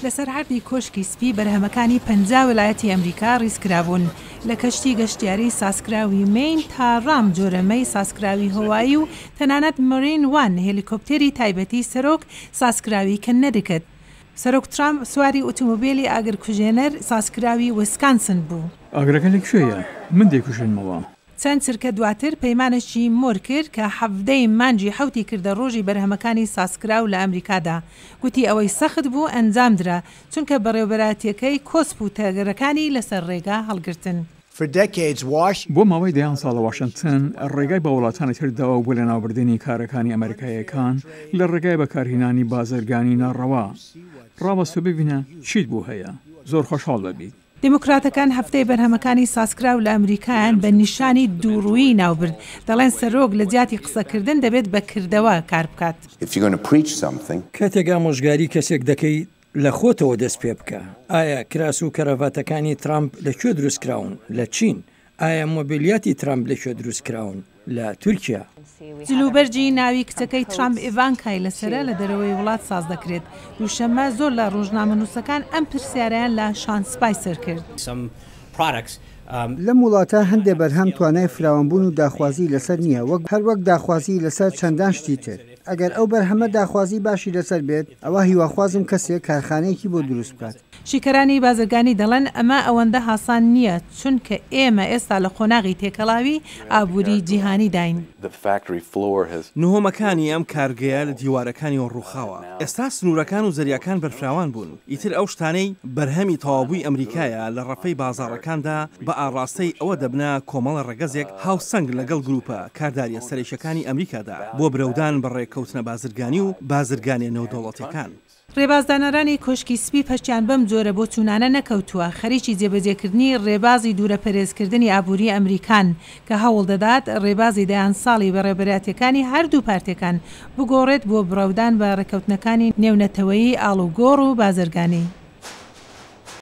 لەسەر عەردی کۆشکی سپی بەرهەمەکانی 50 ویلایەتی ئەمریکا ڕیزکرابوون، لە کەشتی گەشتیاری سازکراوی مەین تا ڕام جۆرە مەی سازکراوی هۆوایی و تەنانەت مەرین وان هێلیکۆپتێری تایبەتی سەرۆک سازکراوی کەنەدیکت. سەرۆک ترامپ سواری ئوتومبێلی ئاگرکوژێنەر سازکراوی ویسکانسن بوو. ئاگرەکە لە کوێیە؟ من دەیکوژێنمەوە. چەند چرکە دواتر پەیمانێکی مۆر کرد کە 17 ی مانگی حەوتی کردە ڕۆژی بەرهەمەکانی سازکراو لە ئەمریکادا. گوتی ئەوەی سەخت بوو ئەنجامدرا، چونکە بەڕێوەبەرایەتییەکەی کۆسپ و تەگەرەکانی لەسەر ڕێگا هەڵگرتن. بۆ ماوەی دەیان ساڵە واشنتن ڕێگای بە وڵاتانی تر داوە بۆ لەناوبردنی کارەکانی ئەمریکاییەکان لە ڕێگای بەکارهێنانی بازرگانی ناڕەوا. ڕاوەستە ببینە چیت بۆ هەیە. زۆر خۆشحاڵ دەبیت. دیموکراتەکان هەفتەی بەرهەمەکانی سازکراو لە ئەمریکایان بە نیشانی دووڕوویی ناوبرد، دەڵێن سەرۆک لە جیاتی قسەکردن دەبێت بە کردەوە کار بکات. کاتێک ئامۆژگاری کەسێک دەکەیت، لە خۆتەوە دەست پێ بکە. ئایا کراس و کەرەڤاتەکانی ترامپ لە کوێ دروست کراون؟ لە چین. ئایا مۆبیلیاتی ترامپ لە کوێ دروست کراون؟ لە تورکیا. جلوبەرگی ناوی کچەکەی ترامپ ئیڤانکای لەسەرە لە دەرەوەی وڵات ساز دەکرێت. دووشەممە زۆر لە ڕۆژنامەنووسەکان ئەم پرسیارەیان لە شان سپایسەر کرد. لەم وڵاتە هەندێ بەرهەم توانای فراوانبوون و داخوازیی لەسەر نییە وەک هەروەک داخوازیی لەسەر چەندان شتی تر. ئەگەر ئەو بەرهەمە داخوازیی باشی لەسەر بێت ئەوا هیواخوازم کەسێک کارخانەیەکی بۆ دروست بکات. شیکەرانی بازرگانی دەڵێن ئەمە ئەوەندە هاسان نییە، چونکە ئێمە ئێستا لە قۆناغی تێکەڵاوی ئابووری جیهانیداین. نهۆمەکانی ئەم کارگەیە لە دیوارەکانیەوە ڕووخاوە. ئێستا سنوورەکان و زەریاکان بەرفراوان بوون. ئیتر ئەو شتانەی بەرهەمی تەواوبووی ئەمریکایە لە ڕەفەی بازاڕەکاندا بە ئاڕاستەی ئەوە دەبنە کۆمەڵە ڕەگەزێک هاوسەنگ لەگەڵ گرووپە کاردارییە سەرەکییەکانی ئەمریکادا بۆ برەودان بە ڕێککەوتنە بازرگانی و بازرگانیە نێودەوڵەتیەکان. ڕێبازدانەرانی کۆشکی سپی پەشتیان بەم جۆرە بۆچوونانە نەکەوتووە، خەریکی جێبەجێکردنی ڕێبازی دوورەپەرێزکردنی ئابووری ئەمریکان، کە هەوڵدەدات ڕێبازی دەیان ساڵی بەڕێوەبەرایەتییەکانی هەردوو پارتەکان بگۆڕێت بۆ بڕەودان بە ڕێککەوتنەکانی نێونەتەوەیی ئاڵوگۆڕ و بازرگانی.